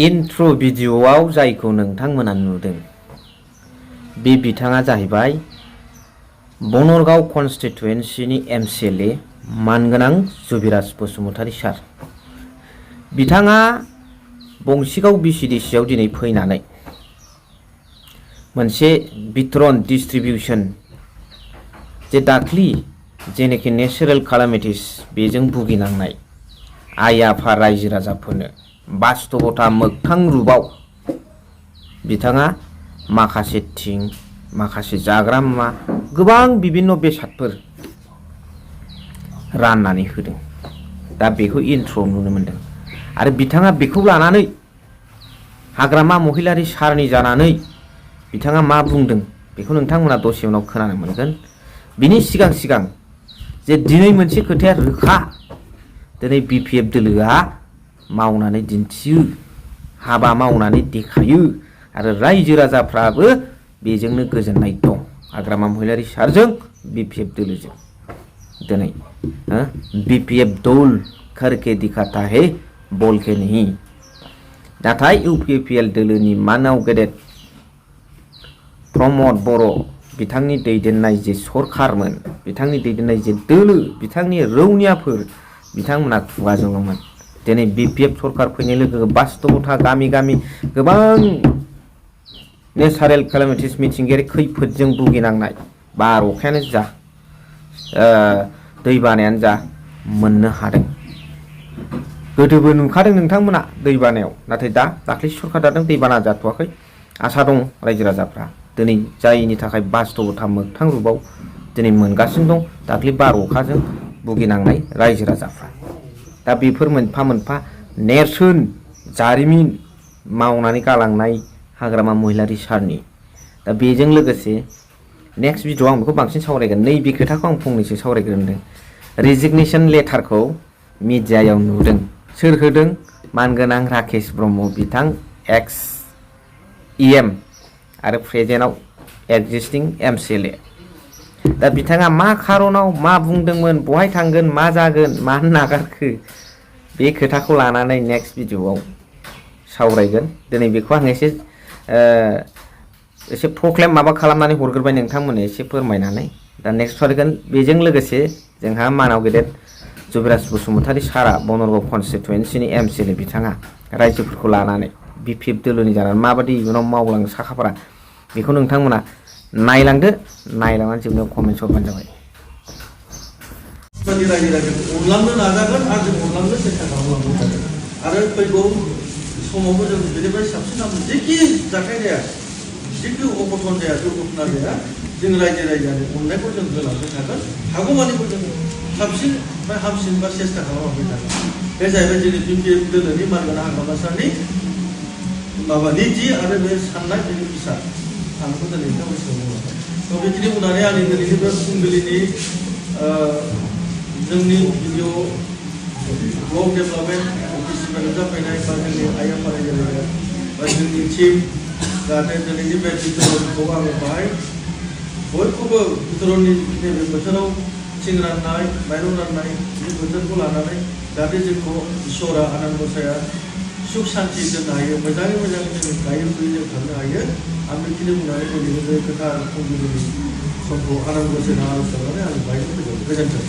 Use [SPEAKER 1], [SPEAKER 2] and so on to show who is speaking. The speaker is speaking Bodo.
[SPEAKER 1] इन्ट्र भिडिअआव जायखौ नोंथांमोना नुदों बे बिथाङा जाहैबाय बनरगाव कन्स्टिट्युएन्सिनि MCLA मानगोनां जुबिराज बसुमतारी सार। बिथाङा बंसिगाव BCDCआव दिनै फैनानै मोनसे बिथरन डिस्ट्रिबिउशन जे दाख्लि जेनेखि नेचारेल कालामिटिस बेजों भुगिनांनाय आइ आफा रायजो राजाफोरनो बास्तबता मोगथां रूपाव बिथाङा माखासे थिं माखासे जाग्रा मुवा गोबां बिभिन्न बेसादफोर राननानै होदों। दा बेखौ इन्ट्र नुनो मोनदों आरो बिथाङा बेखौ लानानै हाग्रामा महिलारी सारनि जानानै बिथाङा मा बुंदों बेखौ नोंथांमोना दसे उनाव खोनानो मोनगोन। बिनि सिगां सिगां जे दिनै मोनसे खोथाया रोखा, दिनै BPF दोलोआ मावनानै दिन्थियो, हाबा मावनानै देखायो आरो रायजो राजाफ्राबो बेजोंनो गोजोननाय दं। हाग्रामा महिलारी सारजों BPF दोलोजों दिनै BPF दल करके दिखाता है बोल के नहीं। नाथाय UPPL दोलोनि मानाव गेदेर प्रमद बर' बिथांनि दैदेननाय जे सरखारमोन, बिथांनि दैदेननाय जे दोलो, बिथांनि रौनियाफोर बिथांमोना खुगाजोंल'मोन। दिनै BPF सरकार फैनाय लोगो बास्तबता गामि गामि गोबां नेचारेल केलामिटिस मिथिंगायारि खैफोदजों भुगिनांनाय बार अखायानो जा दै बानायानो जा मोननो हादों। गोदोबो नुखादों नोंथांमोना दै बानायाव, नाथाय दाख्लै सरकार दादों दैबाना जाथ'वाखै। आसा दं रायजो राजाफ्रा दिनै जायनि थाखाय बास्तबता मोगथां रूपाव दिनै मोनगासिनो दं दाख्लै बार अखाजों भुगिनांनाय रायजो राजाफ्रा। दा बेफोर मोनफा मोनफा नेरसोन जारिमिन मावनानै गालांनाय हाग्रामा महिलारी सारनि। दा बेजों लोगोसे नेक्स्ट भिडिअआव आं बेखौ बांसिन सावरायगोन। नैबे खोथाखौ आं फंनैसो सावरायग्रोदों। रेजिगनेशन लेटारखौ मिडियायाव नुदों। सोर होदों? मानगोनां राकेश ब्रह्म बिथां एक्स EM आरो प्रेजेन्टआव एक्जिस्टिं MCLA। दा बिथाङा मा खारनाव मा बुंदोंमोन, बहाय थांगोन, मा जागोन, मा नागारखो, बे खोथाखौ लानानै नेक्स्ट भिडिअआव सावरायगोन। दिनै बेखौ आं एसे प्रक्लेम माबा खालामनानै हरग्रोबाय नोंथांमोननो एसे फोरमायनानै। दा नेक्स्ट सावरायगोन। बेजों लोगोसे जोंहा मानाव गेदेर जुबिराज बसुमतारी सारा बनरगाव कन्स्टिट्युएन्सिनि MCLA बिथाङा रायजोफोरखौ लानानै BPF दोलोनि जानानै माबादि इयुनाव मावलांनो साखाफारा बेखौ नोंथांमोना नायलांदो। नायलांनानै जोंनो कमेन्ट्स हरबानो जाबाय।
[SPEAKER 2] अनलांनो नाजागोन आरो जों अनलांनो सेस्था खालामलांगोन आरो फैगौ समावबो जों बेनिफ्राय साबसिन हामसिन जेखि जाथाय जाया, जेखि अघटन जाया, दुर्घटना जाया, जों रायजो राजानि अननायखौ जों होलांबाय थागोन। हागौमानिखौ जों साबसिन बा हामसिन बा सेस्था खालामलांबाय थागोन। बे जाहैबाय जोंनि BPF दोलोनि मानगोनां हाग्रामा सारनि माबा नीति आरो बे साननाय बेनि फिसा आं बेखौ दिनै नोंथांमोननि सिगाङाव बुंलांबाय। थ' बिदिनो बुंनानै आंनि दिनैनि बे फुंबिलिनि जोंनि भिडिअ ब्लग डेभेलपमेन्ट अफिसनिफ्राय नुजाफैनाय बा जोंनि आइ आफा रायजो राजा बा जोंनि टिम जाहाथे दिनैनि बे बिथोरखौ आङो बाहाय बयखौबो बिथोरनि नैबे बोथोराव थिं राननाय माइरं राननाय बे बोथोरखौ लानानै जाहाथे जोंखौ इसोरा आनान गसाया सुख शान्ति दोननो हायो, मोजाङै मोजां जों गायै फुयै जों थांनो हायो। आं बेखिनि बुंनानै दिनैनि बे गोथार फुंबिलिनि समखौ आनान गसायनाव आर'ज खालामनानै आं बाहायनो फैगोन। गोजोन्थों।